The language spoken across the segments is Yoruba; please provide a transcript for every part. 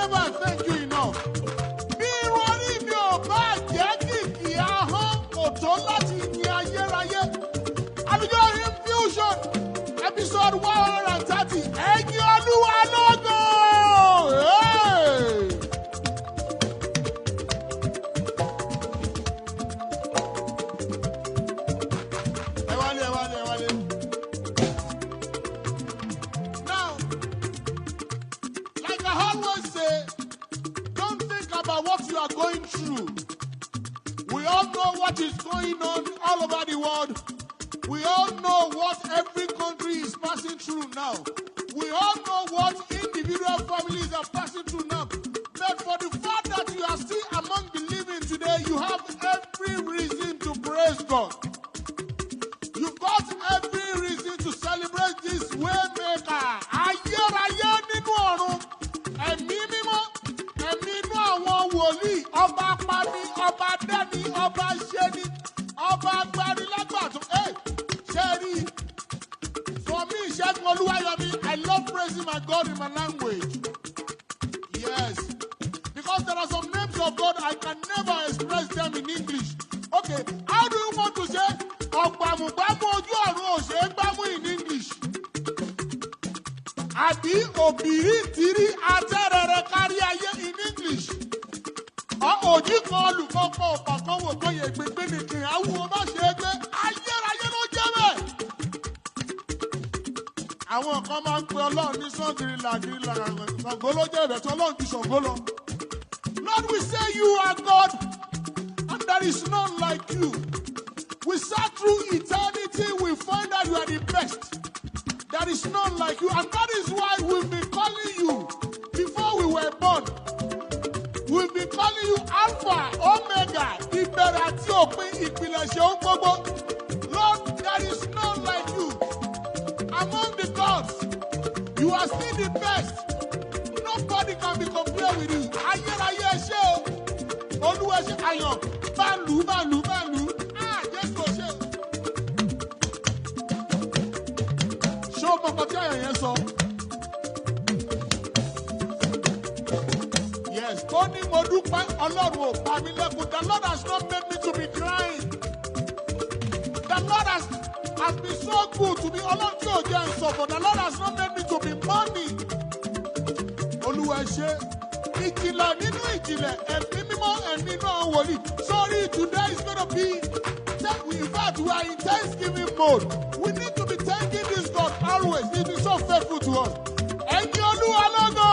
never thank you enough. Bí irun orí mi ò bá jẹ́ kìkì ahọ́n kò tó láti yin ayérayé. Àlùjọ Hymn Fusion episode 130. Ẹ̀yin Olúwa lógo! Hey! Ẹ wálé, ẹ wálé, ẹ wálé. Now, like I always say, don't think about what you are going through. We all know what is going on all over the world. We all know what every country is passing through now. We all know what individual families are passing through now. But for the fact that you are still among the living today, you have every reason to praise God. You've got every reason to celebrate this waymaker. Ayérayé nínú ọ̀run, ẹ̀mí mímọ́, ẹ̀mí inú àwọn wòlíì, ọba pani, ọba dẹ́ni, ọba ṣeni, ọba agbanilágbàtún. Hey, ṣé ẹ rí i? For me, Ṣẹ́gun Olúwayọ̀mí, I love praising my God in my language. Yes. Because there are some names of God I can never express them in English. Okay, how do you want to say ọ̀gbàmùgbàmù ojú ọ̀run ò ṣe é gbámú in English? Àbí òbírí atẹ́rẹrẹ kárí ayé in English? Ọ òjì kan olùkọ́kọ́ ọ̀pọ̀ wò tó yẹ gbégbé nìkan àwùwọ̀ má ṣe é gbé ayérayé ló jẹ́ bẹ́ẹ̀. Àwọn kan máa ń pe Ọlọ́run ní sọ́ngìrì làgìrì làgìrì Ṣàngó ló jẹ́ ìbẹ̀ tí Ọlọ́run ju Ṣàngó lọ. Lord, we say you are God and there is none like you. We search through eternity, we find that you are the best. There is none like you, and that is why we've been calling you before we were born. We've been calling you Alpha, Omega, ìbẹ̀rẹ̀ àti òpin ìpìlẹ̀ṣẹ̀ ohun gbogbo. Lord, there is none like you. Among the gods, you are still the best. Nobody can be compared with you. Ayérayé ẹ ṣé o. Olúwa ṣe àyàn. Bá lù, bá lù, bá lù. Ah, Jésù ò ṣe o. Ṣé o mọ nǹkan tí àyàn yẹn sọ? Yes, ó ní mo dúpẹ́ Ọlọ́run ò pa mí lẹ́kún. The Lord has not made me to be crying. The Lord has been so good to me. Ọlọ́run tí ò jẹ́ ń sọ̀fọ̀. The Lord has not made me to be mourning. Olúwa ṣe ìjìnlẹ̀ nínú ìjìnlẹ̀ ẹ̀mí mímọ́ ẹ̀mí inú àwọn wòlíì. Sorry, today is gonna be, in fact, we are in thanksgiving mode. We need to be thanking this God always. He is so faithful to us. Ẹ̀yin Olúwa lógo!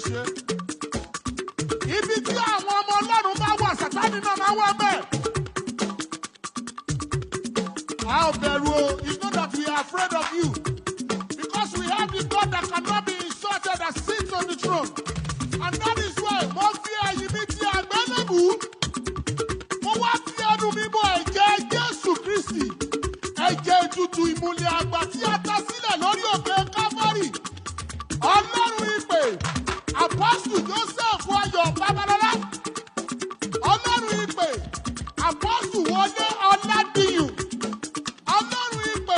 Ṣe. Ibi tí àwọn ọmọ Ọlọ́run bá wà, Sàtánì náà máa wà bẹ́ẹ̀. A ò bẹ̀rù o. It's not that we are afraid of you. Because we have the God that cannot be insulted, that sits on the throne. And that is why mo fi ẹ̀yìn mi ti àgbélébùú. Mo wá fi ẹnu mi bọ ẹ̀jẹ̀ Jésù Kristi. Ẹ̀jẹ̀ ètùtù ìmùlẹ̀ àgbà tí a ta sílẹ̀ lórí òkè Calvary. Ọlọ́run ìpè, Apostle Joseph Ayọ̀ Babalọ́lá. Ọlọ́run ìpè, Apostle Wọlé Ọládìyàn. Ọlọ́run ìpè,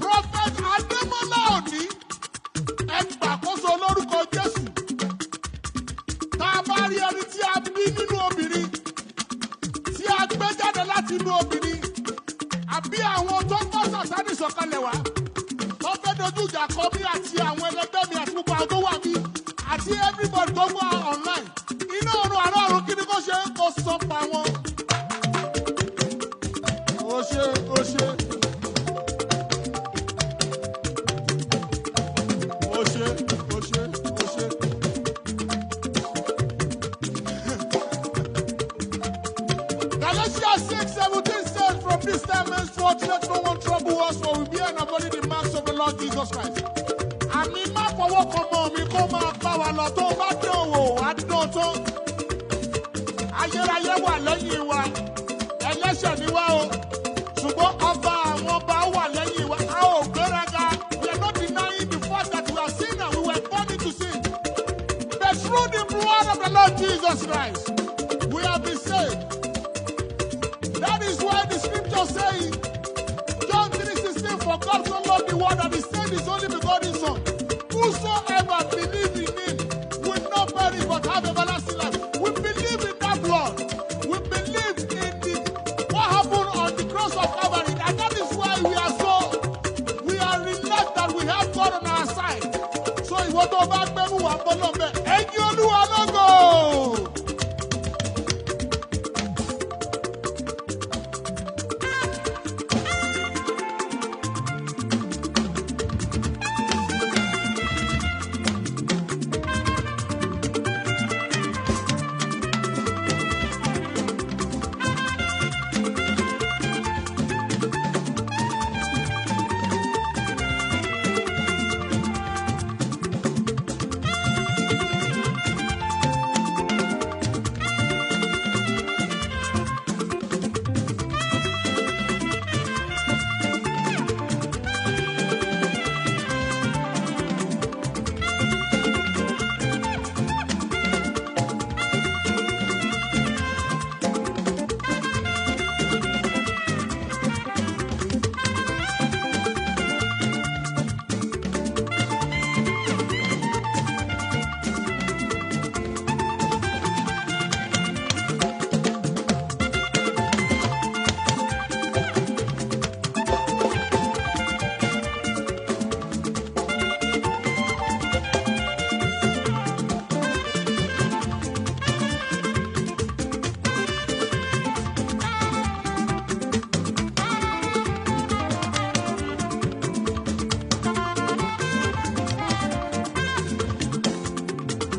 Prophet Adémọ́lá Òní. Ẹ gbàkóso lórúkọ Jésù. Tá a bá rí ẹni tí a bí nínú obìnrin, tí a gbé jáde láti inú obìnrin, àbí àwọn tó ń bọ́ Sàtánì sọ̀kalẹ̀ wá, tó fẹ́ dojú ìjà kọ mí àti àwọn ẹlẹgbẹ́ mi àti gbogbo àwọn tó wà mí àti everybody tó wà online. Iná ọ̀run àárọ̀ ọ̀run kí ni kó ṣe kó sọ pa wọn. Ó ṣe, ó ṣe. Ó ṣe, ó ṣe, ó ṣe. Galatians 6:17 says, "From this time henceforth, let no one trouble us, for we bear in our body the marks of the Lord Jesus Christ." Àmì má fọwọ́ kan mọ́ mi kó máa bá wa lọ tó bá dán wò á dán tán. Ayérayé wà lẹ́yìn wa, ẹlẹ́ṣẹ̀ ni wá o. Ṣùgbọ́n ọba àwọn ọba wà lẹ́yìn wa, a ò gbéraga. We are not denying the fact that we are sinners, we were born into sin. But through the blood of the Lord Jesus Christ, we have been saved. That is why the scripture says, John 3:16, "For God so loved the world that he sent his only begotten Son. Whosoever believes in him will not perish but have everlasting life." We believe in that blood. We believe in the what happened on the cross of Calvary. And that is why we are relaxed that we have God on our side. So ìwọ tó bá gbẹ́mú wà bọ́lọ̀ mẹ́, ẹ̀yin Olúwa lógo.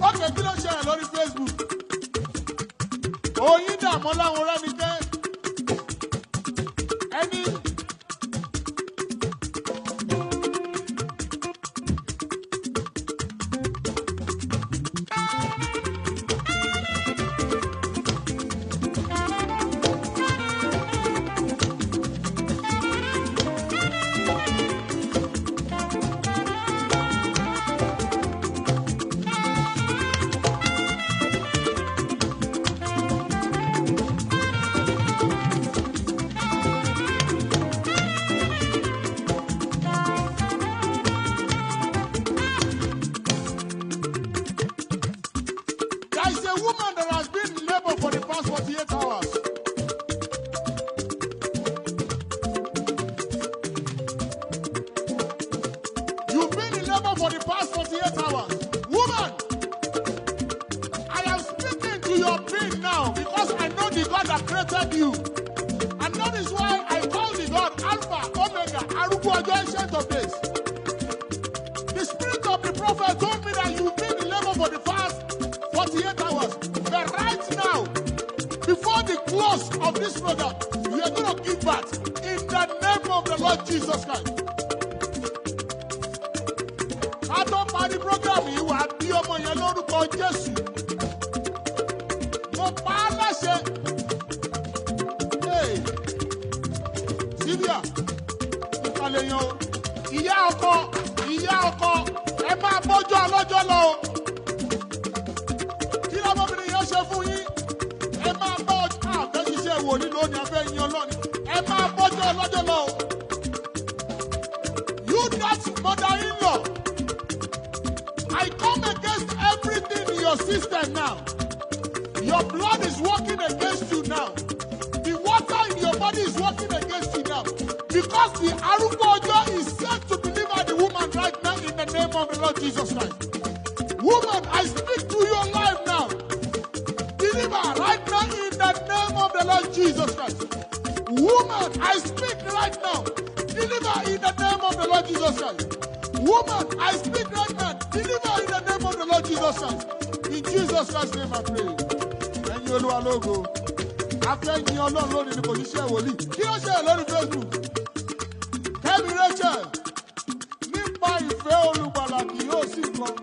Okay, kí ló ṣẹlẹ̀ lórí Facebook? Oyin dààmú láwọn ọ̀rẹ́ mi jẹ́. Ẹni There is a woman that has been in labor for the past 48 hours. You've been in labor for the past 48 hours. Woman, I am speaking to your pain now because I know the God that created you. And that is why I call the God Alpha, Omega, Arúgbó Ọjọ́, Ancient of Days. The spirit of the prophet told me that you've been in labor for the past 48 hours. But right now, before the close of this program, you are going to give birth in the name of the Lord Jesus Christ. Ká tó parí program yìí, wàá bí ọmọ yẹn lórúkọ Jésù. Mo pa á láṣẹ. Hey, Sílíà, ìkàlẹ̀ yẹn o. Ìyá ọkọ, ẹ máa bọ́jọ́ ọlọ́jọ́ lọ o. Kí lọ́mọbìnrin yẹn ṣe fún yín? Ẹ máa bọ́ àfẹ́ ṣiṣẹ́ wòlíì lónìí, àfẹ́ yin Ọlọ́run. Ẹ máa bọ́jọ́ ọlọ́jọ́ lọ o. You that mother-in-law, I come against everything in your system now. Your blood is working against you now. The water in your body is working against you now. Because the Arúgbó Ọjọ́ is set to deliver the woman right now in the name of the Lord Jesus Christ. Woman, I speak to your life now. Deliver right now in the name of the Lord Jesus Christ. Woman, I speak right now. Deliver in the name of the Lord Jesus Christ. Woman, I speak right now. Deliver in the name of the Lord Jesus Christ. In Jesus Christ's name I pray. Ẹyin Olúwa lógo. A fẹ́ yin Ọlọ́run lónìí ni kò ní ṣe wòlíì. Kí ló ṣe lórí Facebook? Kẹ́mi Rachel, nípa ìfẹ́ olùgbàlà kì yóò sí nǹkan.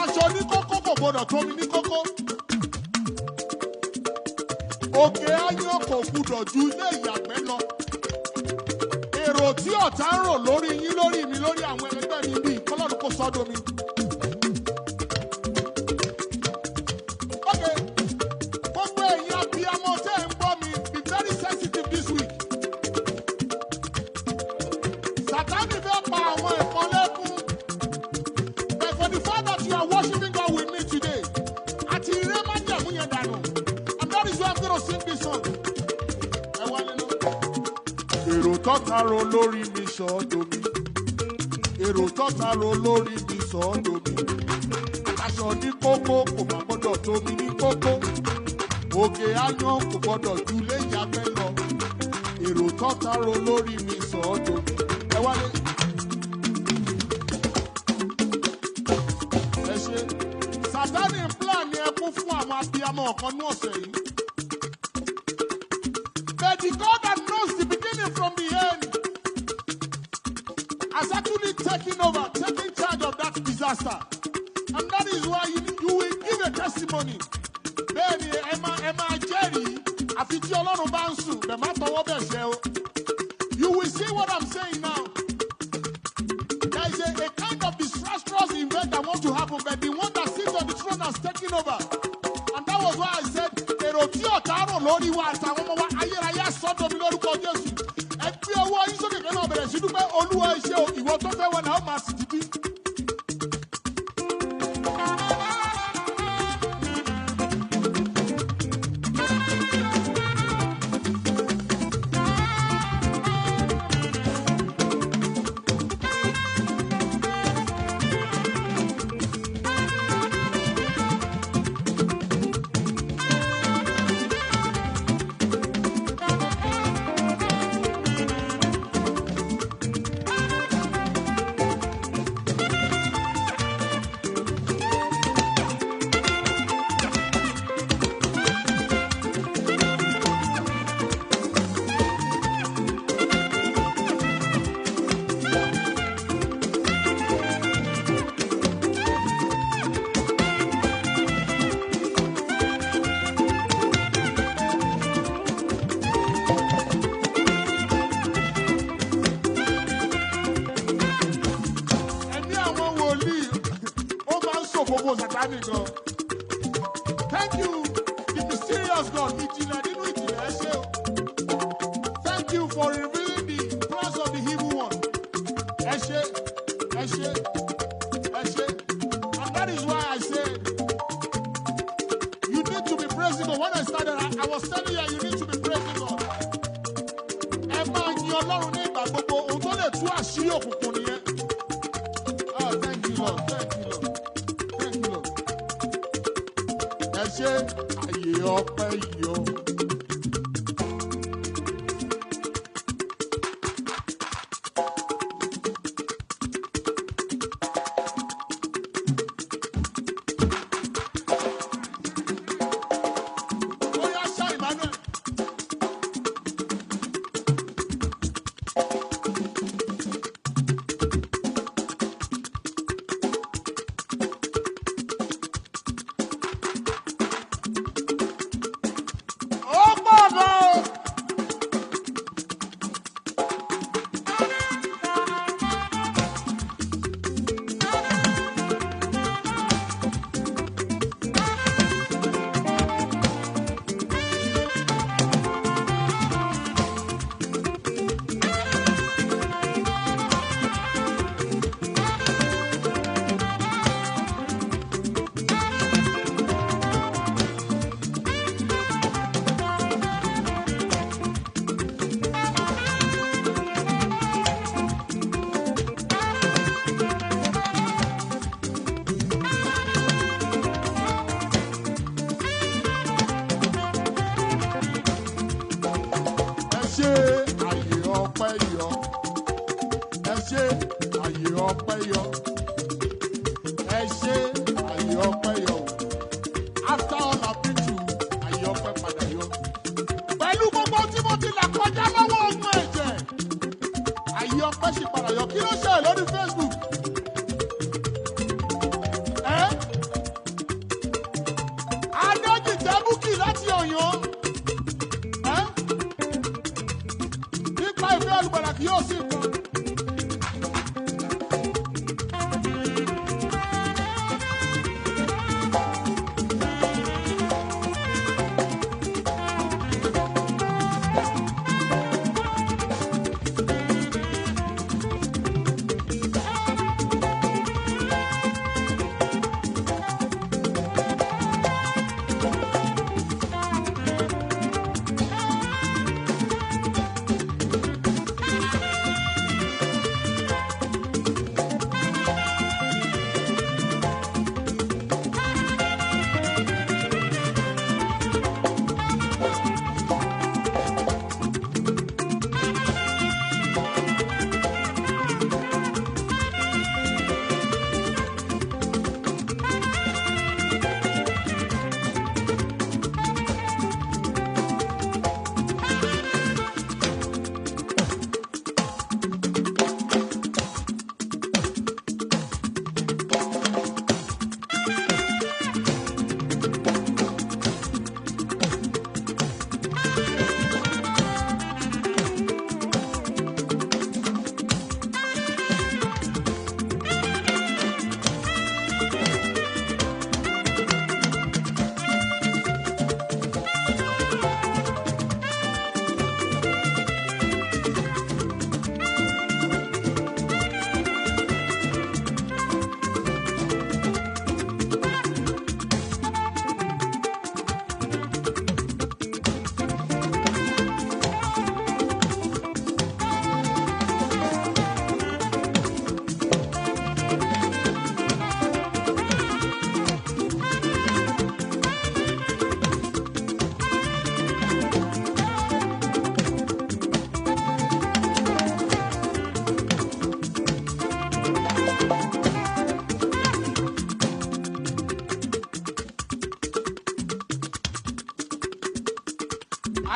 Àtàṣọ ní kókó kò gbọdọ̀ tómi ní kókó. Òkè áyán kò gbúdọ̀ ju ilé ìyàgbẹ́ lọ. Èrò tí ọ̀tá ń rò lórí yín, lórí mi, lórí àwọn ẹlẹgbẹ́ mi bíi kọ́lọ́run kò sọ́dọ̀ mi. Okay, gbogbo ẹ̀yin abiyamọ tẹ́ ń gbọ́ mi, be very sensitive this week. Sátánì fẹ́ pa àwọn ẹ̀kọ́ lẹ́kún. But for the fact that you are worshiping God with me today, àti eré májẹ̀mú yẹn dànù. And that is why I'm gonna sing this song. Ẹ wálé náà. Èrò tọ́ta ro lórí mi sọ́dọ̀ mi. Èrò tọ́ta ro lórí mi sọ́dọ̀ mi. Aṣọ ní kókó kò má gbọ́dọ̀ tómi ní kókó. Òkè áyán kò gbọ́dọ̀ ju ilé ìyàgbẹ́ lọ. Èrò tọ́ta ro lórí mi sọ́dọ̀ mi. Ẹ wálé. Ẹ ṣe. Sátánì ń plan ní ẹkún fún àwọn abiyamọ ọ̀kan ní ọ̀sẹ̀ yìí. But the God that knows the beginning from the end has actually taken over, taken charge of that disaster. And that is why you will give a testimony. Bẹ́ẹ̀ni, ẹ máa jẹ́rìí àfi tí Ọlọ́run bá ń sùn, bẹ̀ má tọwọ́ bẹ̀ ṣẹ́ o. You will see what I'm saying now. There is a kind of disastrous event that wants to happen, but the one that sits on the throne has taken over. And that was why I said, èrò tí ọ̀tá rò lórí wa àtàwọn ọmọ wa, ayérayé sọ́dọ̀ mi lórúkọ Jésù. Ẹ gbé ọwọ́ yín sókè kẹ́ náà bẹ̀rẹ̀ sí dúpẹ́ Olúwa iṣẹ́ o, ìwọ tó fẹ́ wọn náà ó máa sì títí. Ẹ̀mí àwọn wòlíì ó máa ń ṣòfófó Sátánì gan. Thank you, the mysterious God, ìjìnlẹ̀ nínú ìjìnlẹ̀, ẹ ṣé o. Thank you for revealing the plans of the evil one. Ẹ ṣé, ẹ ṣé, ẹ ṣé. And that is why I say you need to be praising God. When I started, I was telling you you need to be praising God. Ẹ máa yin Ọlọ́run ní ìgbà gbogbo, ohun tó lè tú àṣírí òkùnkùn nìyẹn. Ah, thank you, Lord. Thank you, Lord. Thank you, Lord. Ẹ ṣe àyè ọpẹ́ yìí o. Ó yá ṣá, Emmanuel.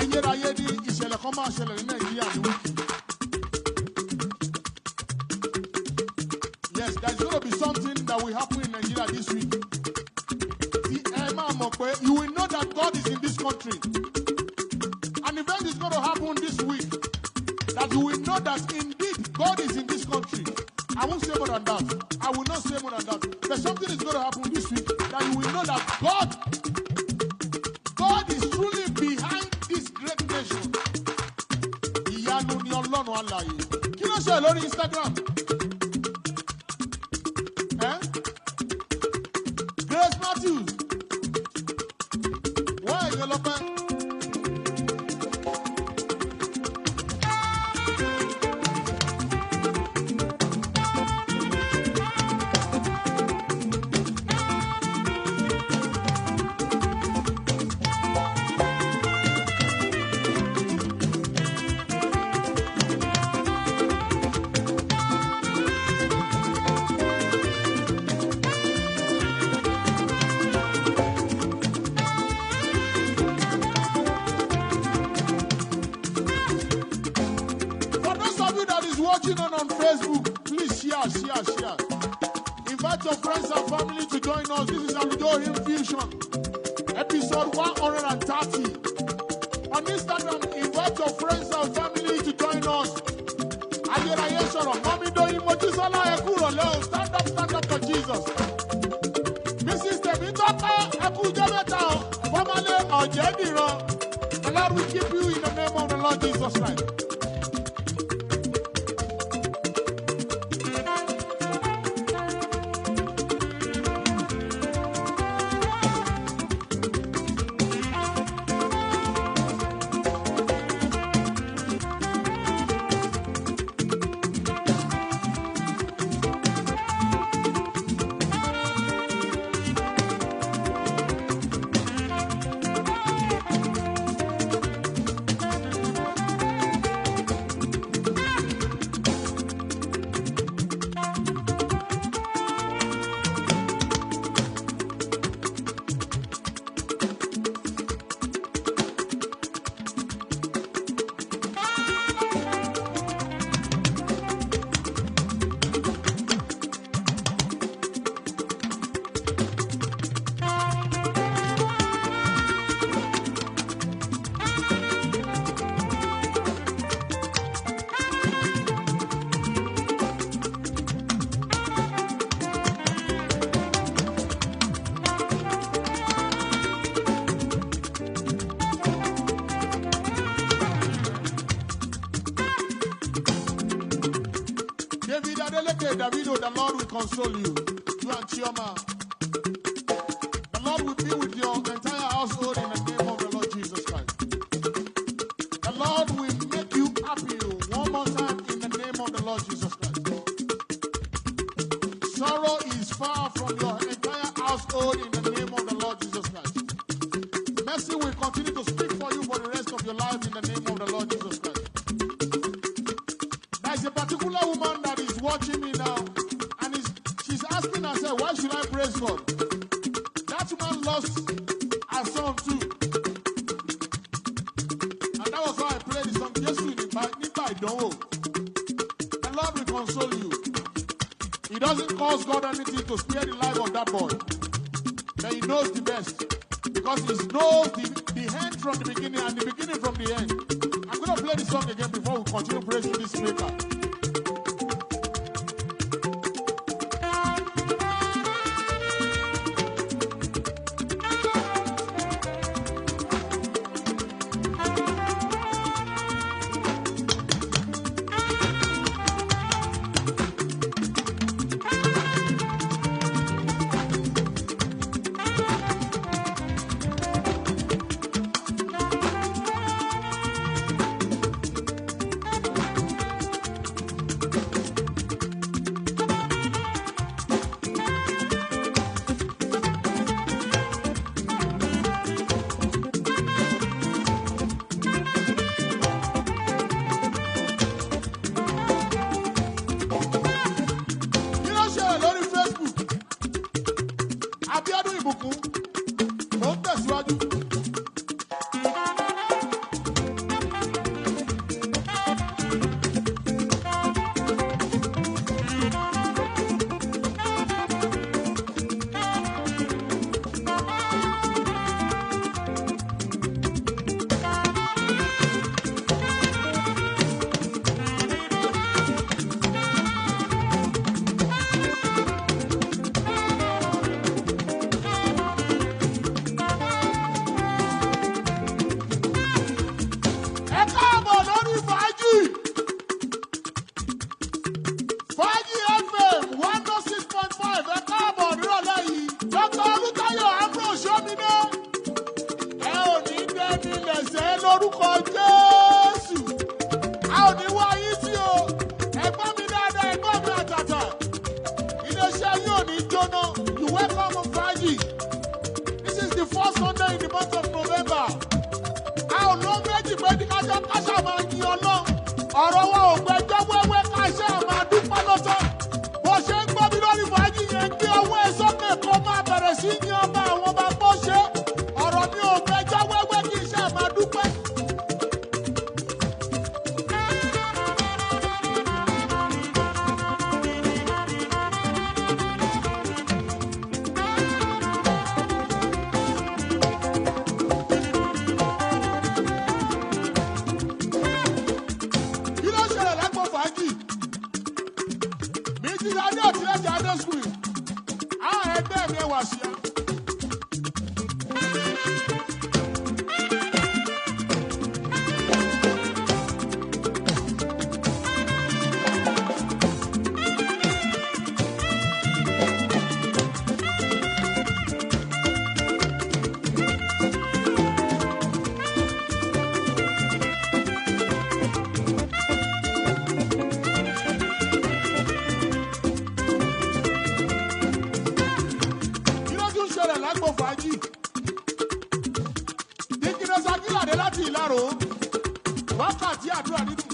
Ayérayé ní ìṣẹ̀lẹ̀ kan máa ṣẹlẹ̀ ní Nàìjíríà ní week. Yes, there's going to be something that will happen in Nigeria this week. Tí ẹ máa mọ̀ pé you will know that God is in this country. An event is going to happen this week that you will know that indeed God is in this country. I won't say more than that. I will not say more than that. But something is going to happen this week that you will know that God is truly behind this great nation. Ìyanu ni Ọlọ́run alààyè. Kí ló ṣe lórí Instagram? Eh? Grace Matthews. Wọ́n ẹ̀yẹ lọ́pẹ́. For those of you that is watching on Facebook, please share, share, share. Invite your friends and family to join us. This is Alujo Hymn Fusion, episode 130. On Instagram, invite your friends and family to join us. Ayérayé sọ̀rọ̀, Mọ́mí Dóyin Mojísọ́lá ẹ kú ìrọ̀lẹ́ o, stand up for Jesus. Mrs. Tèmítọ́pẹ́ ẹ kú ijọ́ mẹ́ta o, formerly Ọ̀jẹ̀dìran. The Lord will keep you in the name of the Lord Jesus Christ. David Adeleke, Davido, the Lord will console you. You and Chioma. The Lord will be with your entire household in the name of the Lord Jesus Christ. The Lord will make you happy one more time in the name of the Lord Jesus Christ. Sorrow is far from your entire household in the name of the Lord Jesus Christ. Mercy will continue to speak for you for the rest of your life in the name of the Lord Jesus Christ. There is a particular woman that is watching me now, and she's asking herself, why should I praise God? That woman lost her son too. And that was why I played the song, Jesu nígbà ìdánwò. The Lord will console you. It doesn't cost God anything to spare the life of that boy. But he knows the best. Because he knows the end from the beginning and the beginning from the end. I'm going to play the song again before we continue praising this maker. Kí ló ṣẹlẹ̀ lórí Facebook? Abíọ́dún Ìbùkún, mò ń tẹ̀síwájú. Fàájì. Dikines Akínládé láti Ìlaró, wákàtí àdúrà nínú.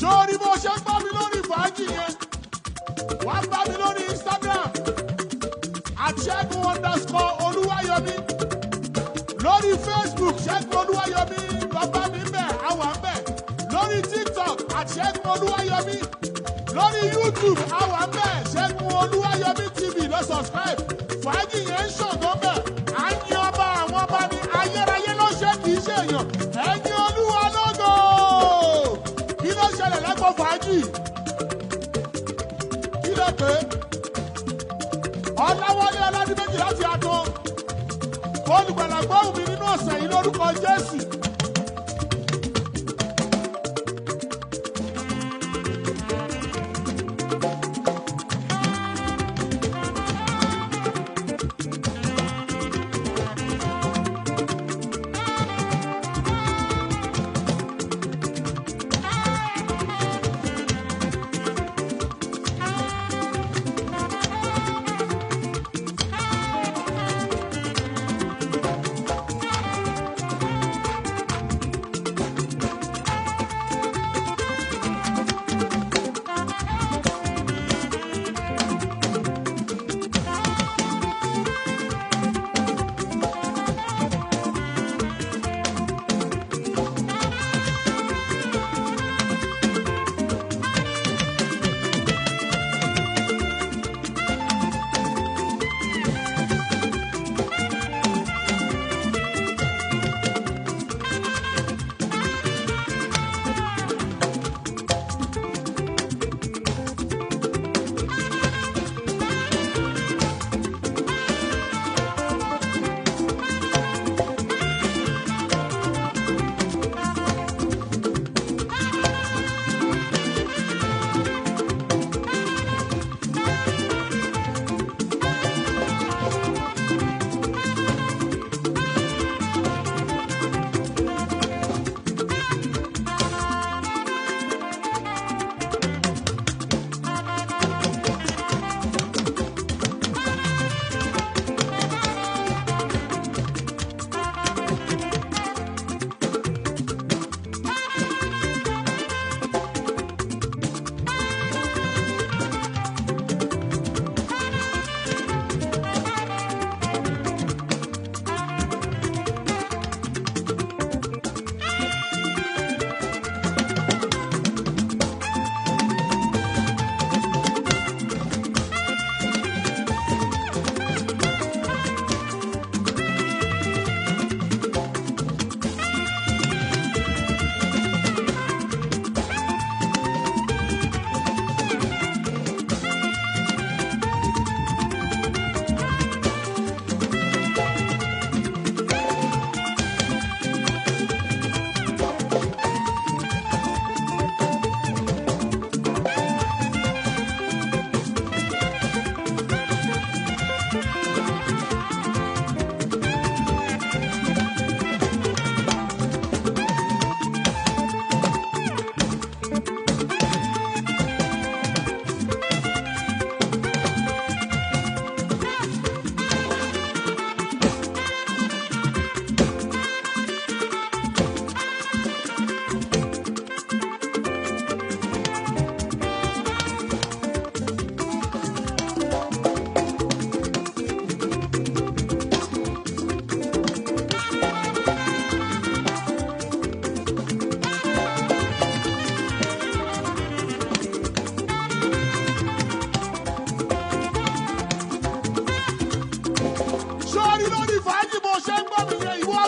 Sórí bó ṣe ń bá mi lórí fàájì yẹn, wàá bá mi lórí Instagram @Ṣẹ́gun_Olúwayọ̀mí, lórí Facebook Ṣẹ́gun Olúwayọ̀mí, bàbá mi ń bẹ̀, àwa ń bẹ̀, lórí TikTok @Ṣẹ́gun Olúwayọ̀mí, lórí YouTube àwa ń bẹ̀, Ṣẹ́gun Olúwayọ̀mí TV, lọ subscribe. Fàájì yẹn ń ṣàngó bẹ̀, à ń yan ọba àwọn ọba ní ayérayé ló ṣe kì í ṣe èèyàn, ẹ̀yin Olúwa lógo. Kí ló ṣẹlẹ̀ lágbo fàájì? Kí ló pé? Ọláwálé Ọládìméjì láti Àtọ́. Olùgbàlà gbóhùn mi nínú ọ̀sẹ̀ yìí lórúkọ Jésù.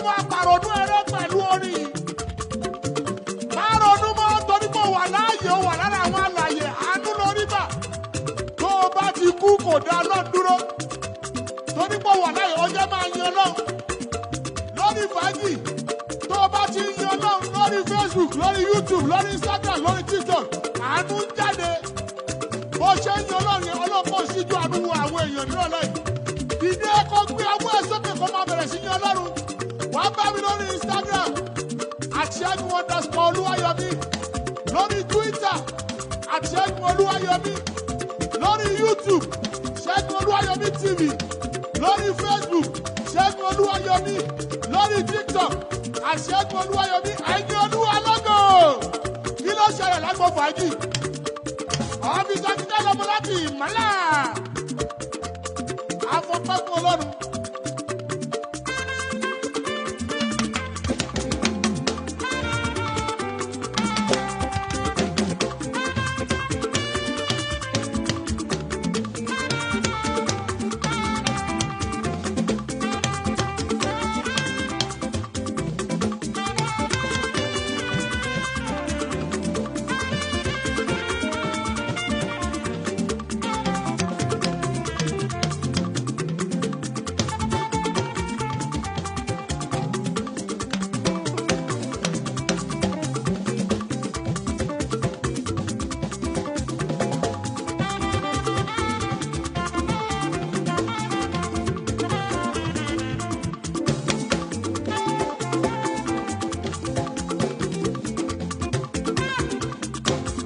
máa pàrònú ẹrẹ́ pẹ̀lú orin yìí. Má ronú mọ́ torí pé ó wà láàyè, ó wà lára àwọn alààyè, àánú lórí bà. Tó o bá ti kú kò dá Ọlọ́run dúró. Torí pé ó wà láàyè, ọjọ́ máa yin Ọlọ́run. Lórí fàájì, tó o bá ti yin Ọlọ́run lórí Facebook, lórí YouTube, lórí Instagram, lórí TikTok, àánú ń jáde. Bó ṣe ń yin Ọlọ́run yẹn, Ọlọ́run kò síjú àánú wo àwọn èèyàn nírọ̀lẹ́ yìí. Dìde kó gbé ọwọ́ ẹ sókè kó máa bẹ̀rẹ̀ sí yin Ọlọ́run. Wàá bá mi lórí Instagram @Ṣẹ́gun _Olúwayọ̀mí, lórí Twitter @Ṣẹ́gun Olúwayọ̀mí, lórí YouTube Ṣẹ́gun Olúwayọ̀mí TV, lórí Facebook Ṣẹ́gun Olúwayọ̀mí, lórí TikTok @Ṣẹ́gun Olúwayọ̀mí. Ẹ̀yin Olúwa lógo! Kí ló ṣẹlẹ̀ lágbo fàájì? Ọ́fíìsì akíndé lọ́mọ láti ìmọ́lẹ̀. Afọpẹ́ fún Ọlọ́run.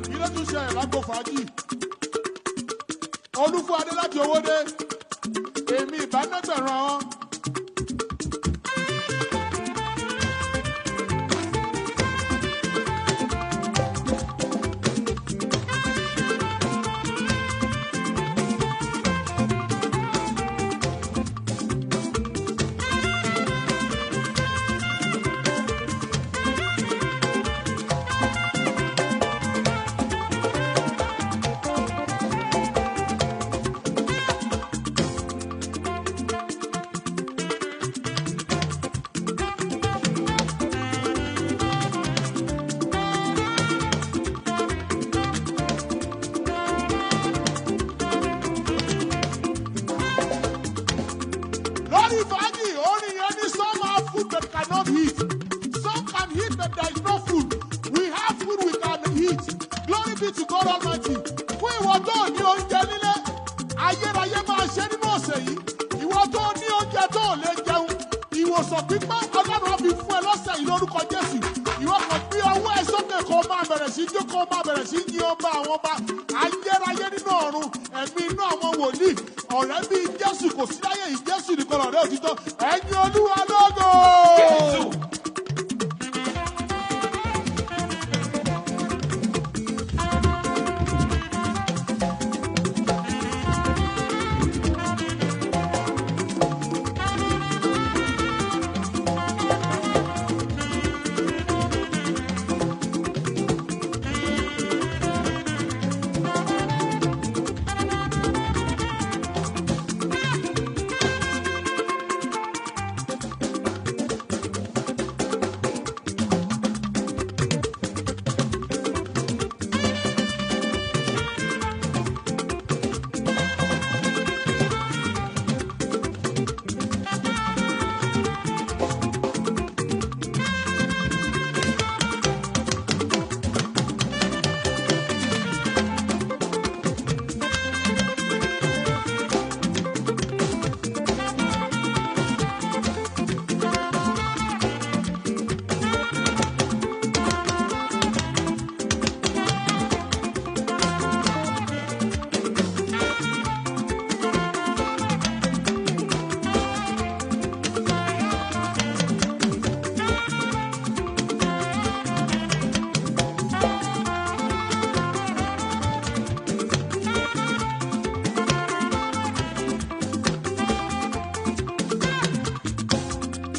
Kí ló tún ṣẹlẹ̀ lágbo fàájì? Olúfún Adé láti Owódé, èmi ìbánágbẹ̀rún àwọn. Lórí fàájì, orin yẹn ní some have food but cannot eat. Some can eat but there is no food. We have food we can eat. Glory be to God Almighty. Fún ìwọ tó ní oúnjẹ nílé, ayérayé máa ṣe nínú ọ̀sẹ̀ yìí. Ìwọ tó ní oúnjẹ tó lè jẹun, ìwòsàn pípẹ́ Ọlọ́run á fi fún ẹ lọ́sẹ̀ yìí lórúkọ Jésù. Ìwọ kàn gbé ọwọ́ ẹ sókè kó máa bẹ̀rẹ̀ sí jó, kó máa bẹ̀rẹ̀ sí yin ọba àwọn ọba. Ayérayé nínú ọ̀run, ẹ̀mí inú àwọn wòlíì, ọ̀rẹ́ bíi Jésù kò sí láyé yìí, Jésù nìkan lọ̀rẹ́ òtítọ́. Ẹ̀yin Olúwa lógo! Jésù.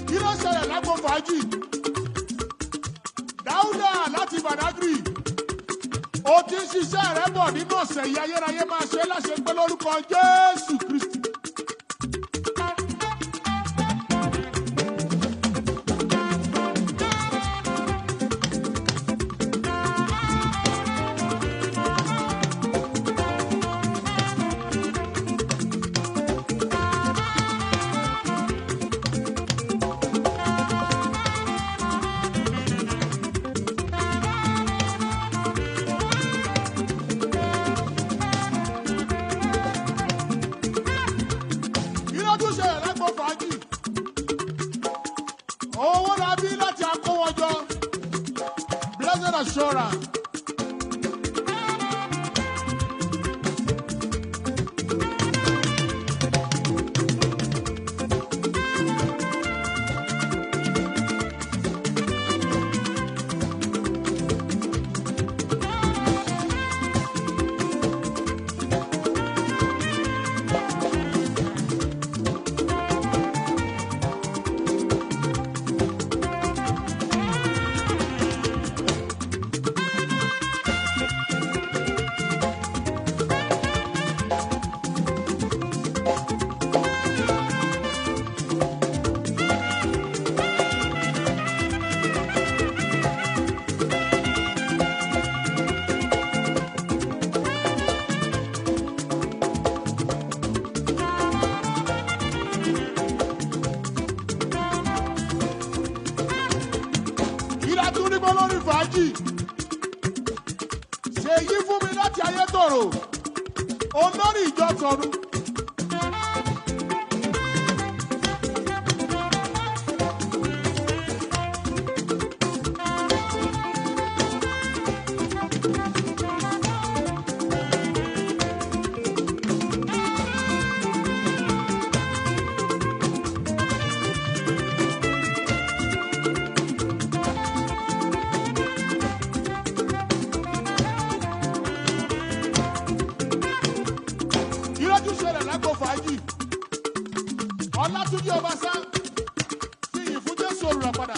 Kí ló ṣẹlẹ̀ lágbo fàájì? Dáúdà láti Badagry, o ti ń ṣiṣẹ́ rẹ bọ̀ nínú ọ̀sẹ̀ yìí, ayérayé máa ṣe é láṣẹ pé lórúkọ Jésù Kristi. Owó la bí láti akówọ́jọ. Blessed assurance. Kí la tún ní gbọ́ lórí fàájì? Ṣèyí fún mi láti Ayétòrò, olórí ìjọ tọ̀run. Ìrọ́jú ṣẹlẹ̀ lágbo fàájì. Ọlátúnjí Ọbaṣá fi ìyìn fún Jésù olùràpadà.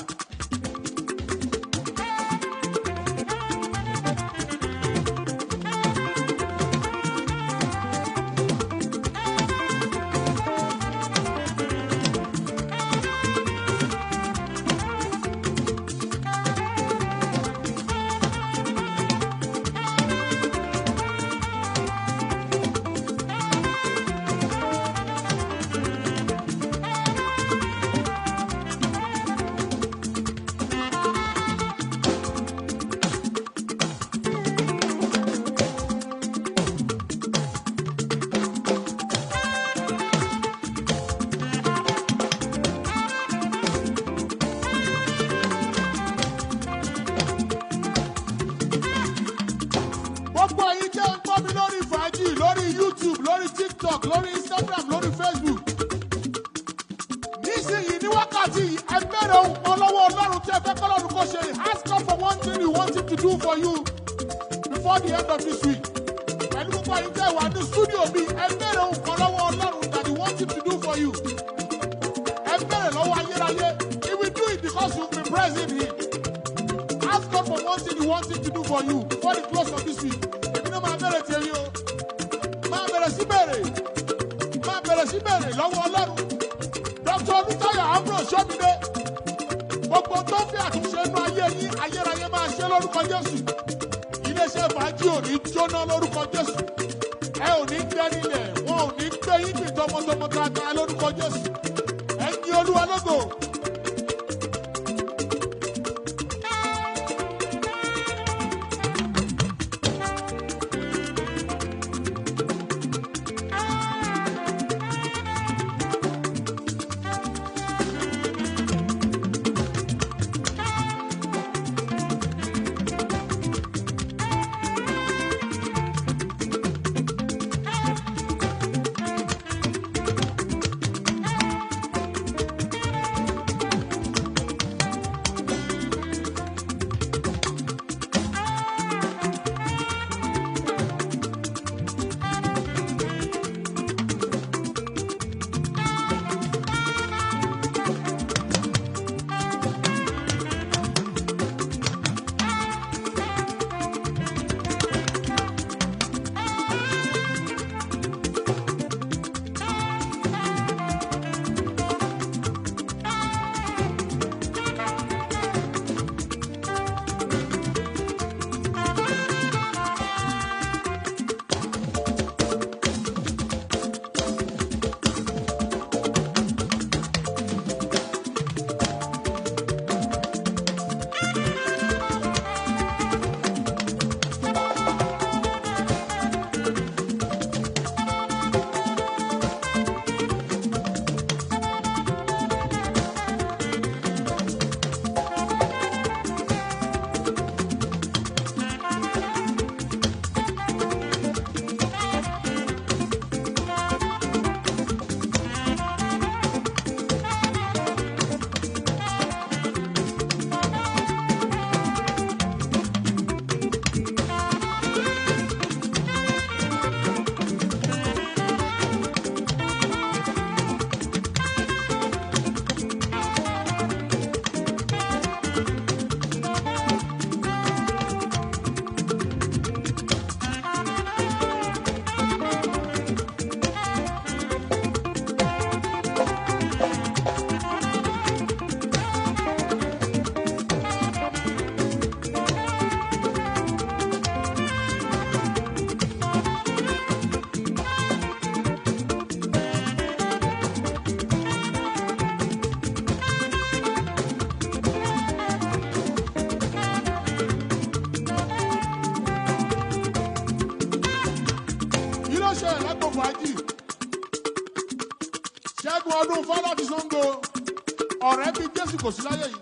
Gbogbo ẹ̀yin tẹ́ ń gbọ́ mi lórí fàájì, lórí YouTube, lórí TikTok, lórí Instagram, lórí Facebook. Nísìnyí ní wákàtí yìí, ẹ bẹ̀rẹ̀ ohun kan lọ́wọ́ Ọlọ́run tí ẹ fẹ́ kọ́lọ́run kó ṣe. Ask God for one thing you want him to do for you before the end of this week. Pẹ̀lú gbogbo ẹ̀yin tẹ́ wà ní studio mi, ẹ bẹ̀rẹ̀ ohun kan lọ́wọ́ Ọlọ́run that he wants him to do for you. Ẹ bẹ̀rẹ̀ lọ́wọ́ ayérayé. He will do it because you've been praising him. Ask God for one thing he wants him to do for you before the close of this week. Èmi náà máa bẹ̀rẹ̀ tèmi o. Máa bẹ̀rẹ̀ sí bẹ̀rẹ̀. Máa bẹ̀rẹ̀ sí bẹ̀rẹ̀ lọ́wọ́ Ọlọ́run. Dr. Olútáyọ̀ Ambrose Ṣọ́mídé. Gbogbo tó ń fi àtúnṣe inú ayé yín, ayérayé máa ṣe lórúkọ Jésù. Iléeṣẹ́ fàájì ò ní jóná lórúkọ Jésù. Ẹ ò ní gbẹ́ nílẹ̀, wọn ò ní gbé yín gbìn tọmọtọmọ tata lórúkọ Jésù. Ẹ yin Olúwa lógo. Odùfọ́ láti Ṣàngó. Ọ̀rẹ́ bíi Jésù kò sí láyé yìí.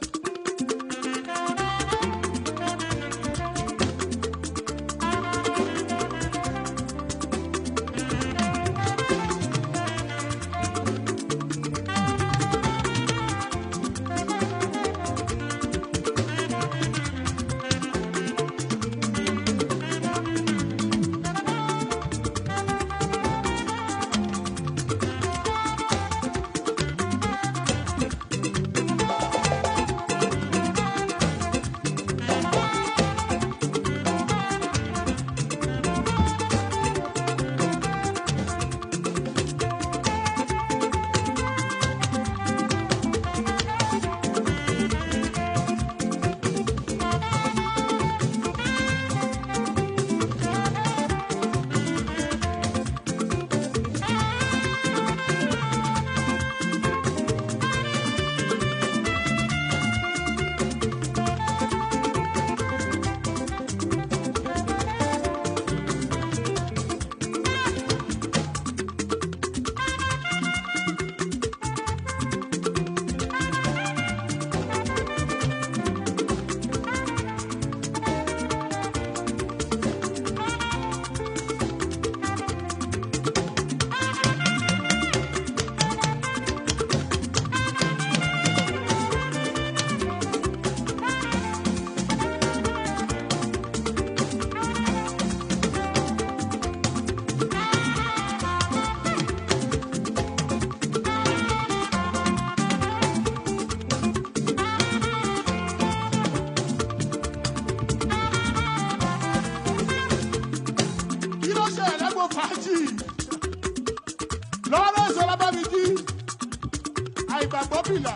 Kí ló ṣe ẹ̀lẹ́gbọ̀n fàájì? Lawrence Ọlábàmíjì, àìgbàgbọ́ bìlà.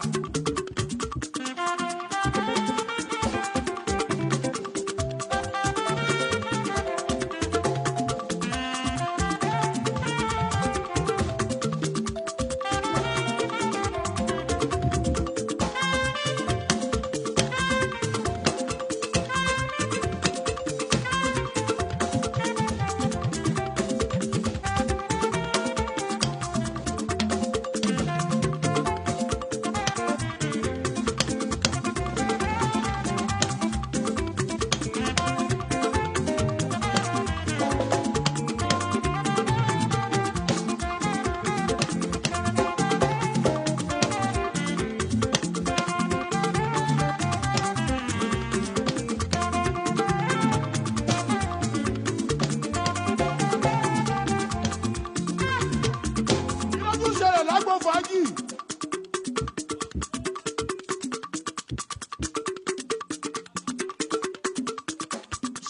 Kí ló tún ṣẹlẹ̀ lágbo fàájì?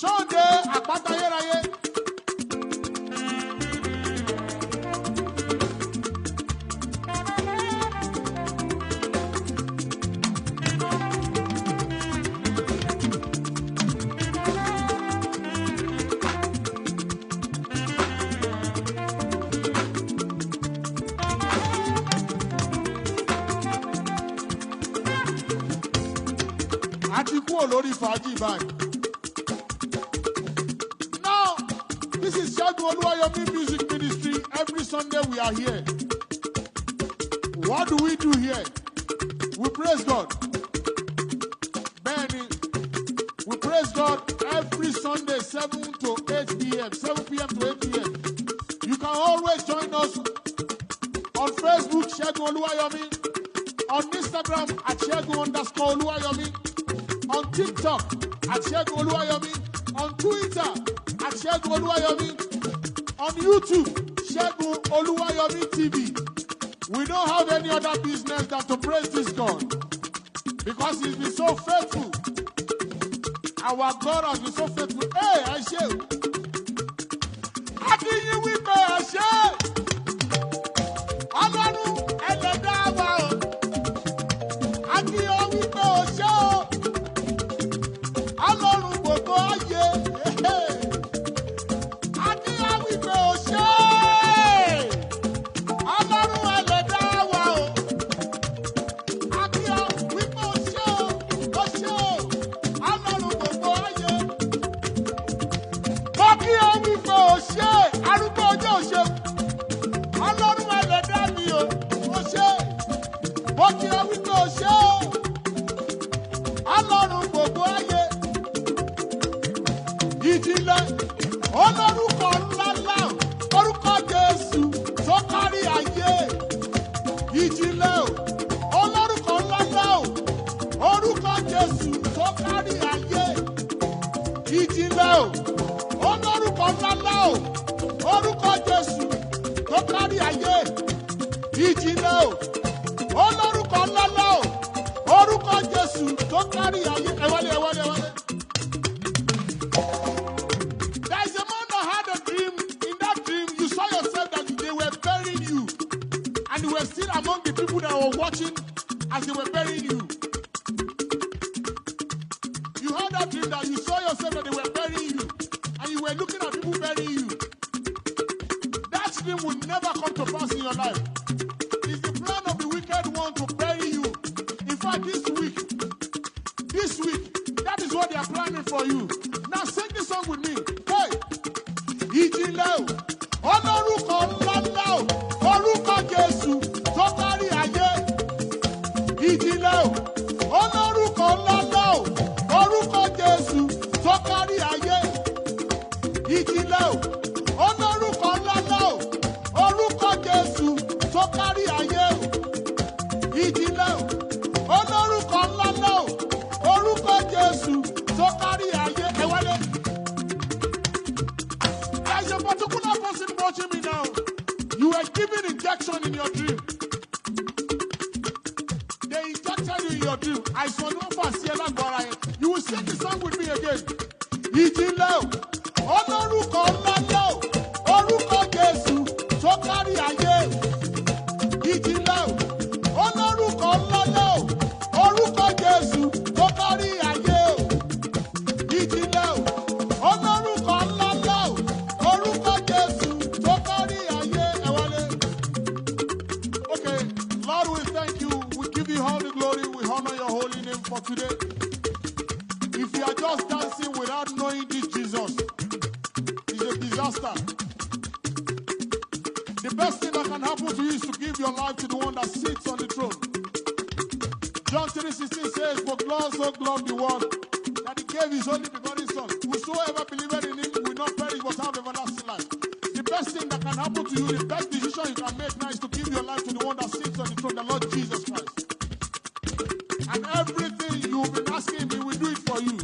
Ṣóǹde àpáta ayérayé. A ti kúrò lórí fàájì báyìí. Now, this is Segun Oluwayomi Music Ministry. Every Sunday we are here. What do we do here? We praise God. Bẹ́ẹ̀ni, we praise God every Sunday, 7 to 8 p.m. 7 p.m. to 8 p.m. You can always join us on Facebook, Segun Oluwayomi, on Instagram at Segun_Oluwayomi, on TikTok at Segun Oluwayomi, on Twitter at Segun Oluwayomi, on YouTube, Segun Oluwayomi TV. We don't have any other business than to praise this God because he's been so faithful. Our God has been so faithful. Hey, ẹ ṣé o. A kí yín wípé ẹ ṣé. Ọlọ́run ẹlẹ́dàá wa o. A kí ọ wípé o ṣé o. Ọlọ́run gbogbo ayé. A kí ọ wípé o ṣé. Ọlọ́run ẹlẹ́dàá wa o. A kí ọ wípé o ṣé o. O ṣé o. Ọlọ́run gbogbo ayé. Mo kí Orúkọ Jésù tó kárí ayé. Ìjìnlẹ̀ o, olórúkọ ńláńlá o, orúkọ Jésù tó kárí ayé. Ìjìnlẹ̀ o, olórúkọ ńláńlá o, orúkọ Jésù tó kárí ayé. Ẹ wálé, ẹ wálé, ẹ wálé. There is a man that had a dream. In that dream, you saw yourself that they were burying you. And you were still among the people that were watching as they were burying you. You had that dream that you saw yourself that they were burying you. And you were looking at people burying you. That dream will never come to pass in your life. It's the plan of the wicked one to bury you. In fact, this week, that is what they are planning for you. Now sing this song with me. Hey! Ìjìnlẹ̀ o, olórúkọ ńláńlá o, orúkọ Jésù tó kárí ayé. Ìjìnlẹ̀ o, olórúkọ ńláńlá o, orúkọ Jésù tó kárí ayé. Ìjìnlẹ̀ o, olórúkọ ńláńlá o, orúkọ Jésù tó kárí ayé o. Ìjìnlẹ̀ o, olórúkọ ńláńlá o, orúkọ Jésù tó kárí ayé. Ẹ wálé. There is a particular person watching me now. You were given injection in your dream. They injected you in your dream. Àìsàn ni wọ́n fà sí ẹ lágọ̀ọ́ ara yẹn. You will sing the song with me again. Ìjìnlẹ̀ o, olórúkọ ńláńlá o, orúkọ Jésù tó kárí ayé. Ìjìnlẹ̀ o, olórúkọ ńláńlá o, orúkọ Jésù tó kárí ayé o. Ìjìnlẹ̀ o, olórúkọ ńláńlá o, orúkọ Jésù tó kárí ayé. Ẹ wálé. Okay, Lord, we thank you. We give you all the glory. We honor your holy name for today. If you are just dancing without knowing this Jesus, it's a disaster. The best thing that can happen to you is to give your life to the one that sits on the throne. John 3:16 says, "For God so loved the world that he gave his only begotten Son. Whosoever believeth in him will not perish but have everlasting life." The best thing that can happen to you, the best decision you can make now is to give your life to the one that sits on the throne, the Lord Jesus Christ. And everything you've been asking, he will do it for you.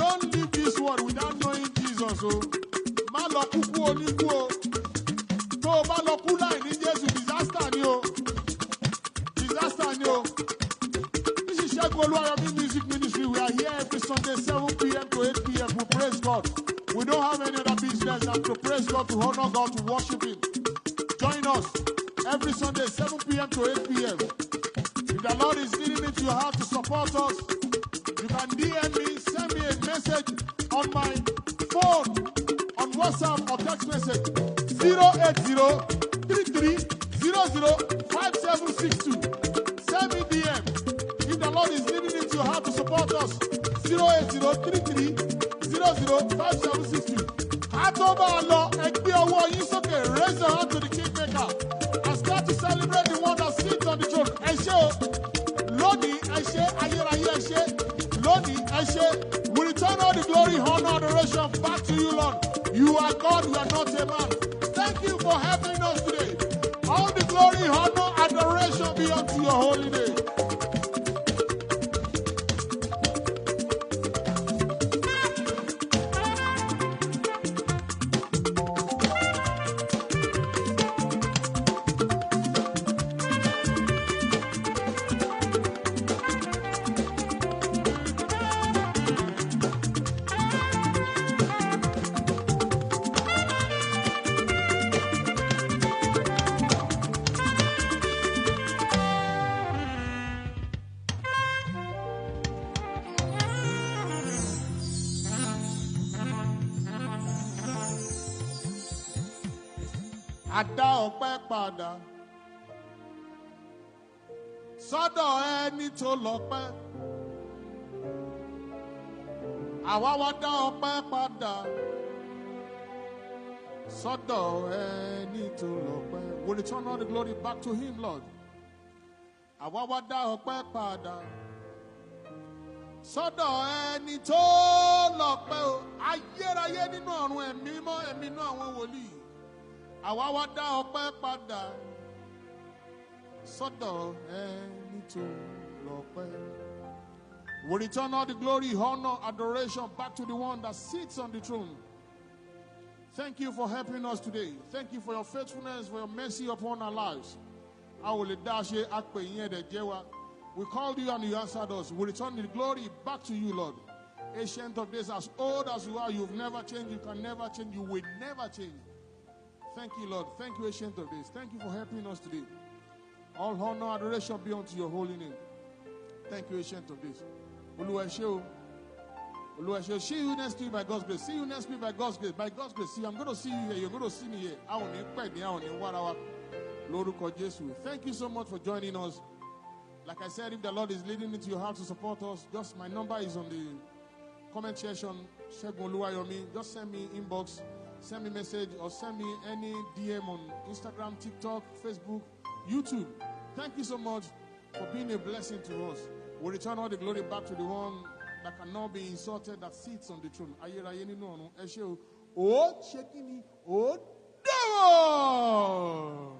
Don't leave this world without knowing Jesus. Oh. Má lọ kúkú oníkú o. Tó o bá lọ kú láì ní Jésù, disaster ni o. Disaster ni o. This is Segun Oluwayomi Music Ministry. We are here every Sunday, 7 p.m. to 8 p.m. We praise God. We don't have any other business than to praise God, to honor God, to worship Him. Join us every Sunday, 7 p.m. to 8 p.m. If the Lord is leading into your heart to support us, you can DM me, send me a message on my phone, on WhatsApp or text message 08033005762. Send me DM. If the Lord is leading into your heart to support us, 08033005762. Ká tó máa lọ, ẹ gbé ọwọ́ yín sókè, raise your hand to the Kingmaker and start to celebrate the one that sits on the throne. Ẹ ṣé o, lónìí ẹ ṣé, ayérayé ẹ ṣé, lónìí ẹ ṣé. We return all the glory, honor, adoration back to you, Lord. You are God, you are not a man. Thank you for helping us today. All the glory, honor, adoration be unto your holy name. A dá ọpẹ́ padà sọ́dọ̀ ẹni tó lọ́pẹ́. Àwa wá dá ọpẹ́ padà sọ́dọ̀ ẹni tó lọ́pẹ́. We return all the glory back to him, Lord. Àwa wá dá ọpẹ́ padà sọ́dọ̀ ẹni tó lọ́pẹ́ o. Ayérayé nínú ọ̀run ẹ̀mí mímọ́ ẹ̀mí inú àwọn wòlíì. Àwa wá dá ọpẹ́ padà sọ́dọ̀ ẹni tó lọ́pẹ́. We return all the glory, honor, adoration back to the one that sits on the throne. Thank you for helping us today. Thank you for your faithfulness, for your mercy upon our lives. A ò lè dá a ṣe, a pè yín, ẹ dẹ̀ jẹ́ wa. We called you and you answered us. We return the glory back to you, Lord. Ancient of Days, as old as you are, you've never changed, you can never change, you will never change. Thank you, Lord. Thank you, Ancient of Days. Thank you for helping us today. All honor, adoration be unto your holy name. Thank you, Ancient of Days. Olúwa, ẹ ṣé o. Olúwa, ẹ ṣé o. See you next week by God's grace. See you next week by God's grace. By God's grace. See, I'm going to see you here. You're going to see me here. A ò ní pẹ̀ ní, a ò ní wára wa. Lórúkọ Jésù. Thank you so much for joining us. Like I said, if the Lord is leading into your heart to support us, just my number is on the comment section. Segun Oluwayomi. Just send me inbox, send me message, or send me any DM on Instagram, TikTok, Facebook, YouTube. Thank you so much for being a blessing to us. We return all the glory back to the one that cannot be insulted, that sits on the throne. Ayérayé nínú ọ̀run, ẹ ṣé o. Ó ṣe kí ni? Ó dàbọ̀!